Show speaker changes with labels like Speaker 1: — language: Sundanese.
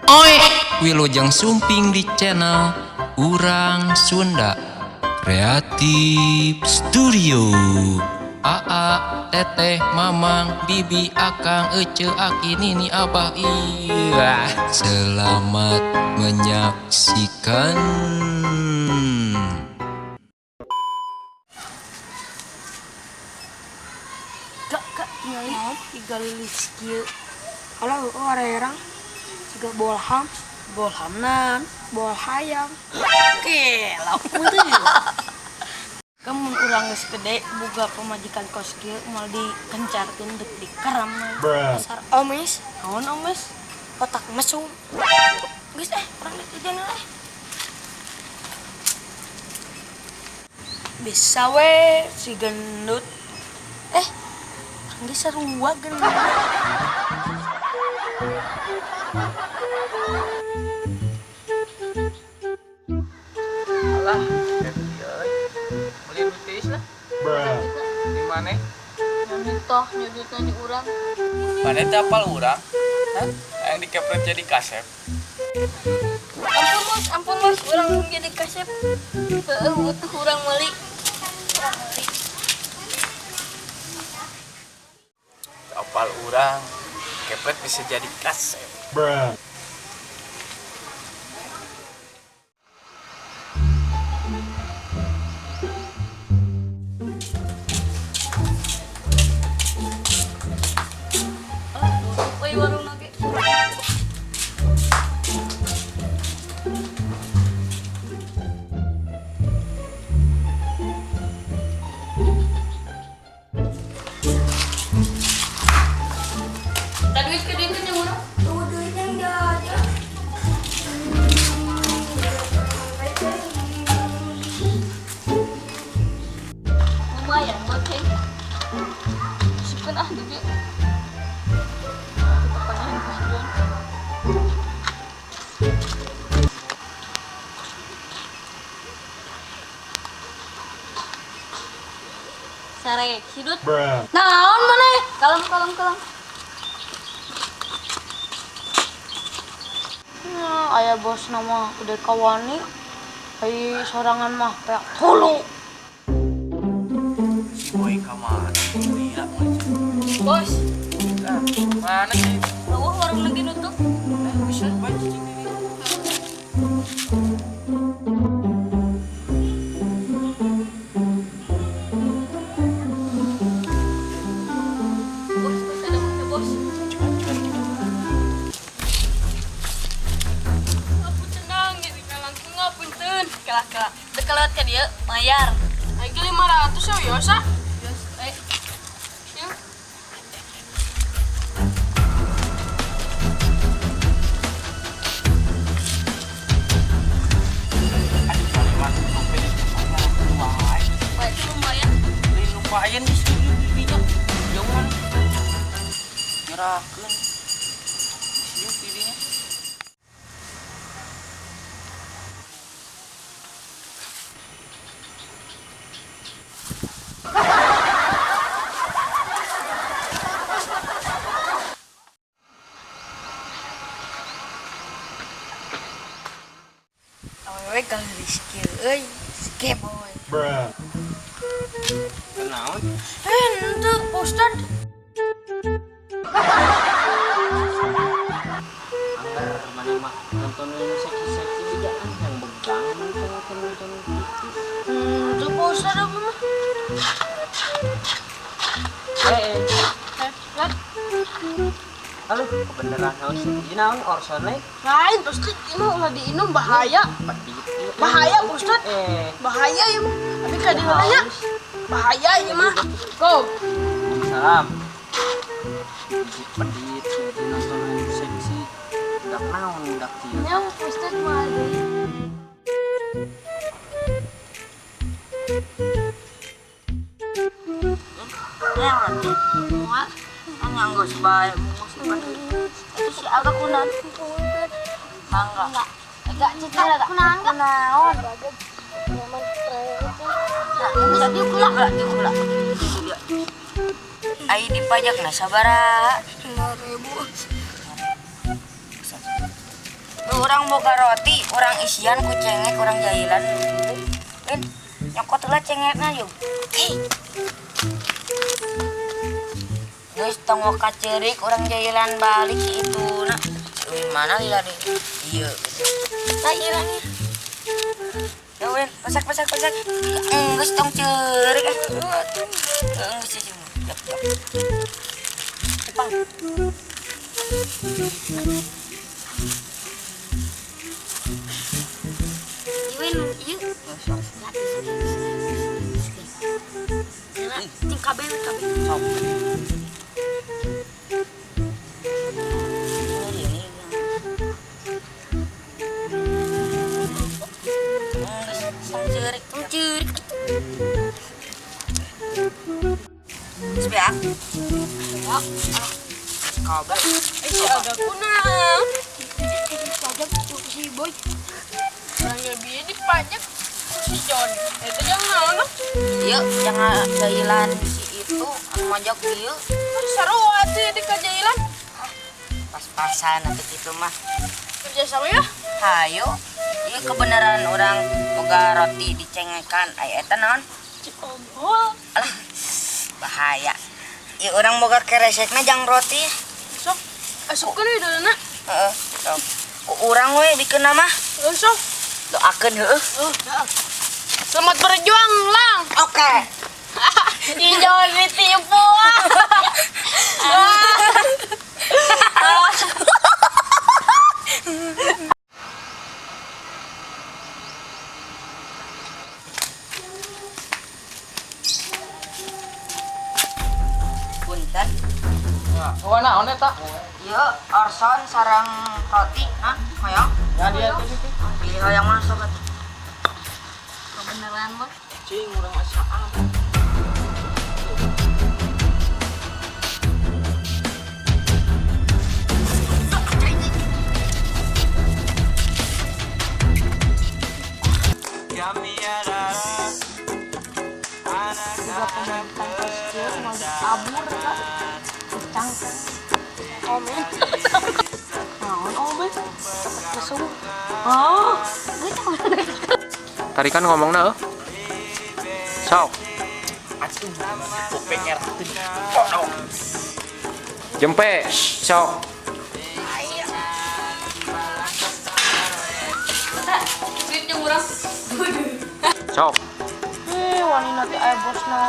Speaker 1: Oi, Wilujeng Sumping di channel Urang Sunda Kreatif Studio. Aa, Teteh, Mamang, Bibi, Akang, Ece, Aki, Nini, Abah, iya. Selamat menyaksikan.
Speaker 2: Kak, kak, tinggal tiga lilis kieu. Kalau orang tiga bolham, bolhamnan, bol hayam. Oke, lauk teh. Kamu urang geus gede boga pamajikan kos kieu moal dikencarkeun deuk dikaram. Dasar omes, naon omes? Otak mesum. Geus urang deuk jajan lah. Bisa we si gendut. Urang geus sarua gendut.
Speaker 3: Alah, beli duit lah. Di mana?
Speaker 4: Nyudutoh, nyudutnya di urang.
Speaker 3: Mana teh apal urang? Hah? Yang dikepret jadi kasep.
Speaker 4: Ampun bos, ampun bos, urang jadi kasep. Heeh, butuh urang meuli. Urang meuli.
Speaker 3: Apal urang, kepret bisa jadi kasep.
Speaker 4: Oi, warung lagi. Tadi duit ke duit yang urang.
Speaker 2: Tuh duitnya enggak ada.
Speaker 4: Lumayan goceng. Simpen ah duit. Kita panyahin ke Jon. Sare, hidut. Naon maneh? Kalem kalem kalem.
Speaker 2: Nah, aya bos nama udah kawani. Ai sorangan mah peak hulu.
Speaker 3: Si boy ka mana? Iya,
Speaker 4: Bos,
Speaker 3: ah, mana sih?
Speaker 4: eueuh warung lagi nutup.
Speaker 3: Bisa bae cicing di dieu.
Speaker 4: Bos, bos ada bosnya, bos.
Speaker 3: Cepat, cepat, cepat.
Speaker 4: Ngapunten dang, jadi langkung ngapunten. Kalah kalah. Teu kalewat ka dieu, mayar.
Speaker 5: Aing 500 ya yosa.
Speaker 4: Yos, eh. Yuk.
Speaker 3: Aduh, kalimat sampai di wae.
Speaker 4: Wah, itu lumayan.
Speaker 3: Beli lumayan di sini pipinya. Jauh mana? Nyerahkeun. Di sini pipinya.
Speaker 2: Awewe galeris kieu euy, skip boy.
Speaker 3: Kenaon?
Speaker 2: Henteu, Pak Ustad.
Speaker 3: Angger mana mah nonton seksi-seksi juga kan yang begang nonton nonton gitu.
Speaker 2: Henteu Pak Ustad apa mah?
Speaker 3: Eh,
Speaker 5: Lat,
Speaker 3: halo, kebenaran naon sih? Ieu naon orsone?
Speaker 5: lain Pak Ustad, ini mah ulah diinum bahaya.
Speaker 3: Pedit.
Speaker 5: Bahaya Pak Ustad.
Speaker 3: Eh,
Speaker 5: Bahaya ya mah. Tapi ka dieu nya bahaya ieu mah. Go.
Speaker 3: Salam. Pedit jadi nonton seksi. Udah naon udah kieu.
Speaker 4: Nya Pak Ustad mah deui.
Speaker 2: Moal nganggo bae musik Itu si agak kunan. Mangga. Agak cita agak kunaon kunaon. Nah, diuk lah, diuk lah.
Speaker 6: Ai dipajak na sabaraha?
Speaker 2: 5.000.
Speaker 6: Urang boga roti, urang isian ku cengek, urang jailan gitu. Win, nyokot heula cengekna yuk. Hei. Geus tong ka ceurik urang jailan balik si ituna. Si Uin mana lila deui? Ieu gitu. Tah irangnya. Ya Win, pasak pasak pasak. Geus tong ceurik ah. Geus sih. Jap jap. Cepang.
Speaker 4: Win, ieu. Ting kabeh kabeh.
Speaker 6: Sok. Tong ceurik, tong ceurik. Geus beak.
Speaker 2: Ya.
Speaker 6: Kabeh.
Speaker 5: Si agak kunaon?
Speaker 2: Pajak si Boy.
Speaker 5: Urang ge bieu dipajak ku si John. Eta jang naon dong?
Speaker 6: Ieu jangan jailan si itu anu majak ieu.
Speaker 5: Sarua atuh di kajailan.
Speaker 6: Pas-pasan atuh kitu mah.
Speaker 5: Kerja sama ya?
Speaker 6: Hayo. Ieu kebenaran urang boga roti dicengekan aya eta naon?
Speaker 5: Cikombol.
Speaker 6: Alah, bahaya. Ieu urang boga keresekna jang roti.
Speaker 5: Sok, asupkeun we duluna.
Speaker 6: Heeh, sok. Ku urang we bikeun mah.
Speaker 5: Heuh, sok.
Speaker 6: Doakeun heueuh.
Speaker 5: Selamat berjuang, Lang.
Speaker 6: Oke.
Speaker 5: Ih, jangan ditipu.
Speaker 6: Punten.
Speaker 3: Oh, naon eta?
Speaker 6: Ieu Orson sareng roti, nah, hoyong.
Speaker 3: Ya dia tuh situ.
Speaker 6: Pilih hoyong mana sok atuh.
Speaker 4: Kebenaran mah.
Speaker 3: Cing urang asa am.
Speaker 2: Juga penonton kecil mau kabur kan. Cangkang. Komen. Naon obe? Cepet kesum. Oh,
Speaker 1: Tarikan ngomongna euy. Sok.
Speaker 3: Atuh, kuping era teh dipotong.
Speaker 1: Jempe, sok.
Speaker 4: Duit jeung urang.
Speaker 1: Sok.
Speaker 2: Eh, wani nanti aya bosna.